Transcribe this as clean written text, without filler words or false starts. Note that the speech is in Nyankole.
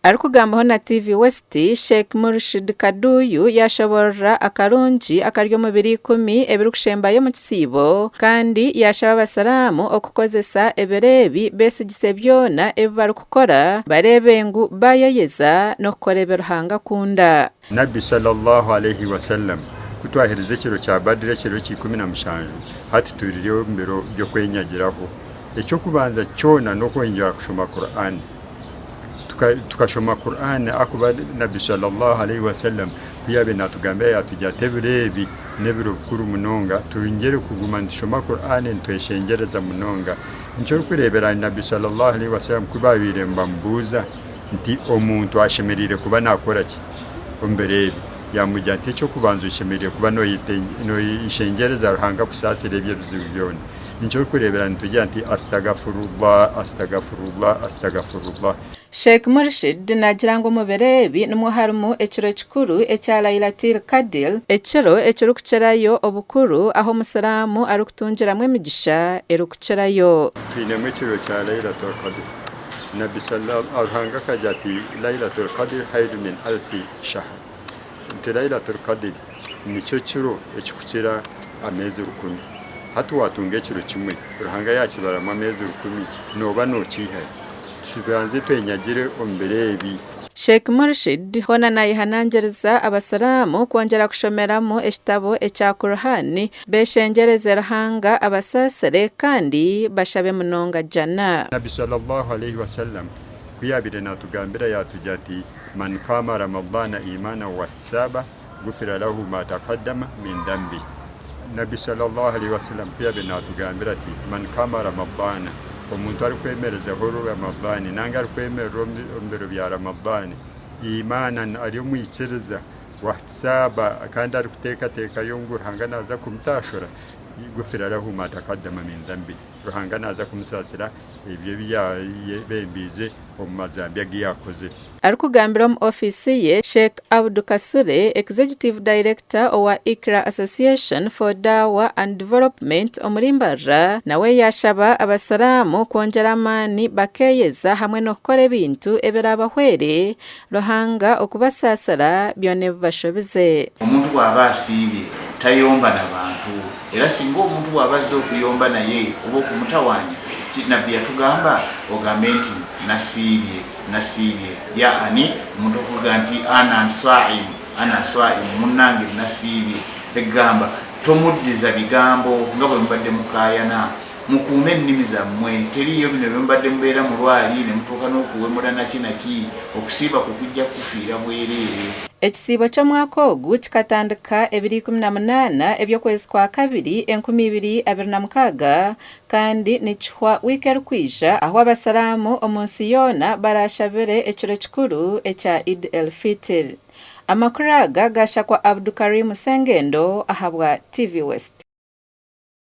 Arikugambaho na TV West, Sheikh Murshid Kaduyu yaashoboorora akarungi akari omu biro ikumi ebirikushembayo omu kisiibo kandi yaashaba abasiraamu okukozesa ebiro ebi beesigise byona ebi barikukora bareebe ngu baayeyeza n'okukora ebi Ruhanga akunda. Nabbi Sallallahu Alaihi Wasallam, Ku twaherize ekiro kya Badr ekiro ekya 17, hati turi omu biro by'okwenyagiraho. Eky'okubanza kyona n'okwongyera kushoma Qur'an. Tukashoma Qur'an ahakuba Nabbi Sallallahu Alaihi Wasallam ku yaabaire naatugambira yaatugira ati ebiro ebi n'ebiro bikuru munonga twongyere kuguma nitushoma Qur'an nitweshengyereza munonga. Nikyo orikureebera Nabbi Sallallahu Alaihi Wasallam ku baabaire nibamubuuza nti omuntu ashemereire kuba naakora ki omu biro ebi? Yaamugira nti eky'okubanza oshemereire kuba noyeshengyereza Ruhanga kusaasira ebyo ebizibu byona. Nikyo orikureebera nitugira nti Astagafurullah, Astagafurullah, Astagafurullah. Sheikh Murshid naagira ngu omu biro ebi nimwo harimu ekiro kikuru ekya Lailatil Qadr, ekiro ekirikukirayo obukuru ahu omusiraamu arikutungiramu emigisha erikukirayo. Twinemu ekiro kya Lailatul Qadr. Nabbi Sallam Ruhanga akagira ati Lailatul Qadr khairu min alfi shahr. Nti Lailatul Qadr nikyo kiro ekikukira ameezi rukumi. Hati watunga ekiro kimwe Ruhanga yakibaramu ameezi rukumi noba nokiihahi? Tubanze twenyagire omu biro ebi. Sheikh Murshid hoona nayehanangiriza abasiraamu kwongyera kushomeramu ekitabo ekya Qur'an beshengyereze Ruhanga abasaasire kandi bashabe munonga Jannah. Nabbi Sallallahu Alaihi Wasallam ku yaabaire naatugambira yaatugira ati, Man qaama Ramadhana iimaanan wahtisaaba gufira lahu ma taqaddama min dhanbih. Nabbi Sallallahu Alaihi Wasallam ku yaabaire naatugambira ati, Man qaama Ramadhana, omuntu arikwemerezaho Ramadhani nanga arikwemerera omu biro bya Ramadhani iimaanan ari omwikiriza, wahtisaaba kandi arikuteekateekayo ngu Ruhanga naaza kumutaashura, gufira lahu ma taqaddama min dhanbih. Ruhanga naaza kumusaasira ebyo ebi yaayebembiize omu mazambi agu yaakozire. Arikugambira omu ofiisi ye, Sheikh Abdu Kasule, Executive Director owa Iqra Association for Dawah and Development omuri Mbarara nawe yaashaba abasiraamu kwongyera amaani bakeeyeza hamwe n'okukora ebintu ebiraabahwere Ruhanga okubasaasira byona ebi bashobize. Omuntu bw'aba asiibye tayomba na bantu era singa omuntu bw'aba azze okuyomba naye oba okumutawaanya, ki Nabbi yatugamba ogambe nti nasiibye, nasiibye. Ya'ani omuntu okuvuga nti ana swaimu, ana swaimu, munnange nasiibye, kwegamba tomuddiza bigambo nga bwe mubadde mukaayana. Mukuume ennimi zammwe. Teriiyo bino bye mubadde mubeera mu lwali ne mutuuka n'okuwemula naki naki. Okusiiba kwo kujja kukufiira bwereere. Ekisiibo ky'omwaka ogu kikatandika ebiro 18 eby'okwezi kwa kabiri 2026 kandi nikihwa wiiki erikwija ahu abasiraamu omu nsi yoona baraashabire ekiro kikuru ekya Eid el-Fitr. Amakuru aga gaashakwa Abdukarim Sengendo ahabwa TV West.